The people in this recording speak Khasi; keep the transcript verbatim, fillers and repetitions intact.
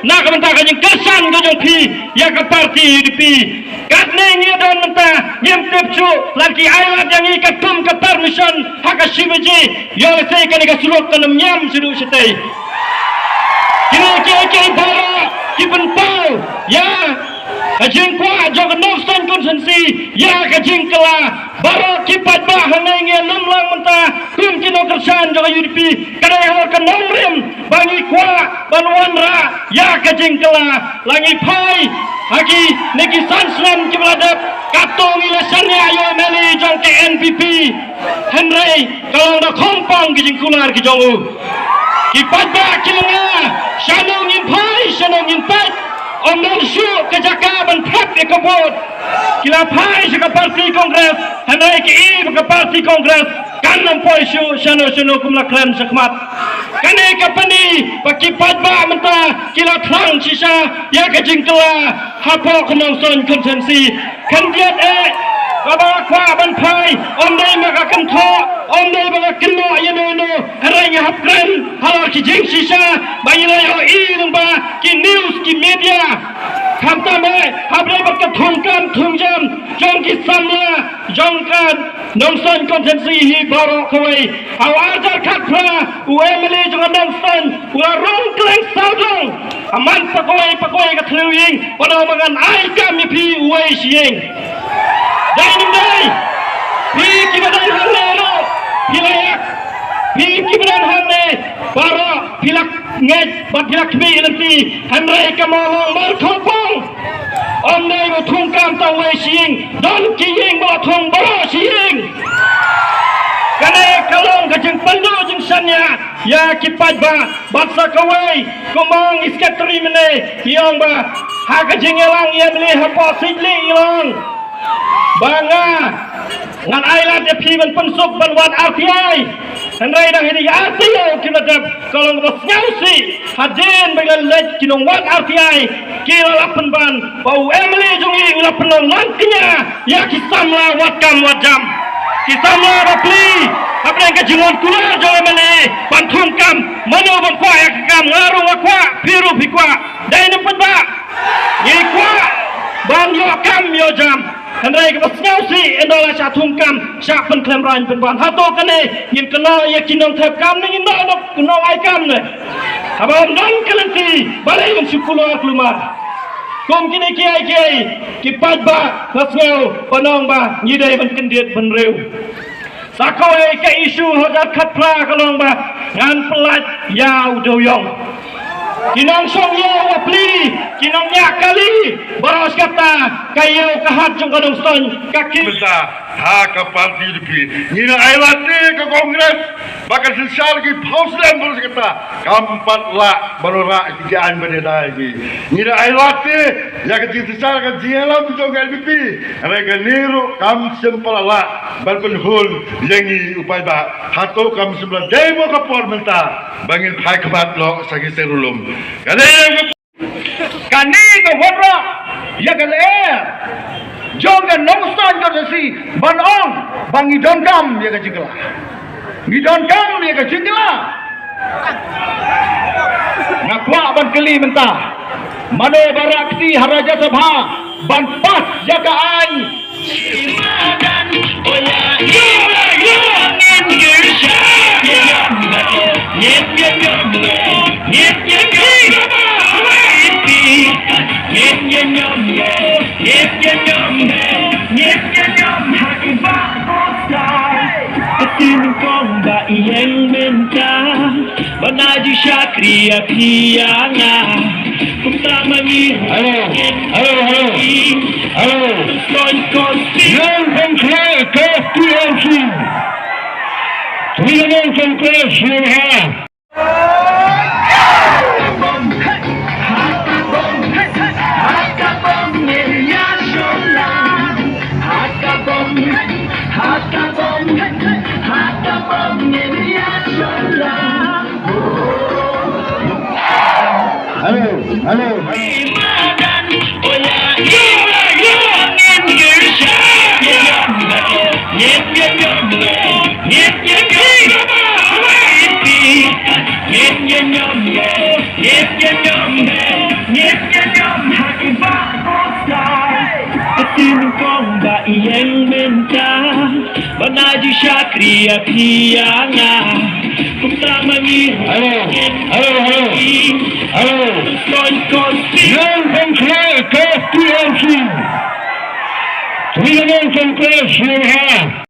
Na ka bynta ka jingkyrshan ka jong phi ïa ka party U D P. Katne ngi don mynta, ngim tip shuh, lada ki ai lad ïa ngi katkum ka permission ha ka shi baje, ïoh lehse kane ka surok kan ym ñiam shaduh shatei. Kine kiei kiei baroh ki pynpaw ïa ka jingkwah jong ka Nongstoiñ constituency ïa ka jingkylla. Baroh ki paidbah hangne ngi lum lang mynta kum ki nongkyrshan jong ka U D P. Ka dei halor ka nongrim ba ngi kwah ban wanrah ïa ka jingkylla. La ngi phai ha kine ki san snem kiba la dep, katto ngi la shaniah ïa u M L A jong ka N P P. Hynrei ka long da khongpong ki jingkular ki jong u. Ki paidbah ki la nga, shano ngin phai, shano ngin peit. Ym don shuh ka jaka ban thep ïa ka vote. Ki la phai sha ka party Congress, hynrei ki i ba ka party Congress kan ym poi shuh shano shano kum la kren shakhmat. Kane ka pyni ba ki paidbah mynta ki la thrang shisha ïa ka jingkylla hapoh ka Nongstoiñ constituency. Khyndiat eh, kaba nga kwah ban phai, ym dei ba nga kynthoh, ym dei ba nga kynnoh ïano ïano, hynrei nga hap kren halor ki jingshisha ba ngi la ïohi lyngba ki news, ki media. Khamtam eh, hap dei bad ka thungkam thungjam jong ki samla jong ka Nongstoiñ constituency hi baroh kawei. Ha u ar hajar khatphra u M L A jong ka Nongstoiñ u la rung kleng sawdong. Ha man pakawei pakawei ka thliew ïing, ba nang ba ngan ai kam ïa phi uwei shi ïing. Dei ne ym dei? Phi kiba don hangne ruh phi la ïak. Phi kiba don hangne baroh phi la ngeit bad phi la khmih lynti. Hynrei ka mawlong mar khongpong. Ym dei ba thungkam tang uwei shi ïing, don ki ïing ba la thung baroh shi ïing. Kane ka long ka jingpynduh jingshaniah ïa ki paidbah. Bad sa kawei, kumba ngi secretary mynne, i ong ba ha ka jingïalang ïa M L A hapoh Sitling i ong ba nga ngan ai lad ïa phi ban pynsuk ban wad R T I. Hynrei dang hynrei R T I ki la dep, ka long ba sngewsih hadien ba la leit ki nongwad R T I ki la, la pynban ba u M L A jong ngi u la pynlong lang kñia ïa ki samla wad kam wad jam. Ki samla ba plie hapdeng ka jingwan kular jong M L A ban thung kam. Mano bym kwah ïa ka kam? Nga ruh nga kwah, phi ruh phi kwah. Dei ne ym pat ba ngi kwah ban ïoh kam ïoh jam. Hynrei kaba sngewsih, ynda la shah thung kam, shah pynkhlem rang pynban. Hato kane ngin kynnoh ïa ki nongthep kam ne ngin kynnoh ïa ki nongai kam ne? Haba ym don ka lynti, balei ngin shu kular kulmar? Kum kine kiei kiei ki paidbah nga sngew ban ong ba ngi dei ban kyndit bynriew. Sa kawei ka issue hajar khatphra ka long ba ngan pyllait ïa u dewïong. Ki nongshong ïew ba plie, ki nongñiah kali, baroh shi katta ka ïew ka hat jong ka Nongstoiñ ka ki. Mynta ha ka party U D P ngi la ai lad te ka Congress ba ka synshar ki phew snem baroh shi katta kam pat lah ban wanrah ki aiñ ba dei da ngi. Ngi la ai lad te ïa ka jingsynshar ka jingïalam jong ka N P P. Hynrei kane ruh kam shym pat lah ban pynhun ïa ngi u paidbah. Hato kam shym la dei mo ka por mynta ba ngin phai khmat noh sa ki seng ruh lum? Kane ka, kane ka wanrah ïa ka lyer jong ka Nongstoiñ constituency ban ong ba ngi donkam ïa ka jingkylla. Ngi donkam ïa ka jingkylla. Nga kwah ban kylli mynta, mano ba rah kti ha Rajya Sabha ban pass ïa ka aiñ? Ka tin kong ba ïeng mynta, ba na ju shakri ïa phi ïa nga. Kumta ma ngi. Hello, hello, hello, hello. Kon kon. Nongkynrad ka T M C. Nongkynrad shuwa. Hello, hello. Na ju shakri ïa phi ïa nga. Kumta ma ngi. Hello, hello, hello, hello. Kon kon si. Nang kon khlaiñ ka T M C. Three nang kon khlaiñ shuwa.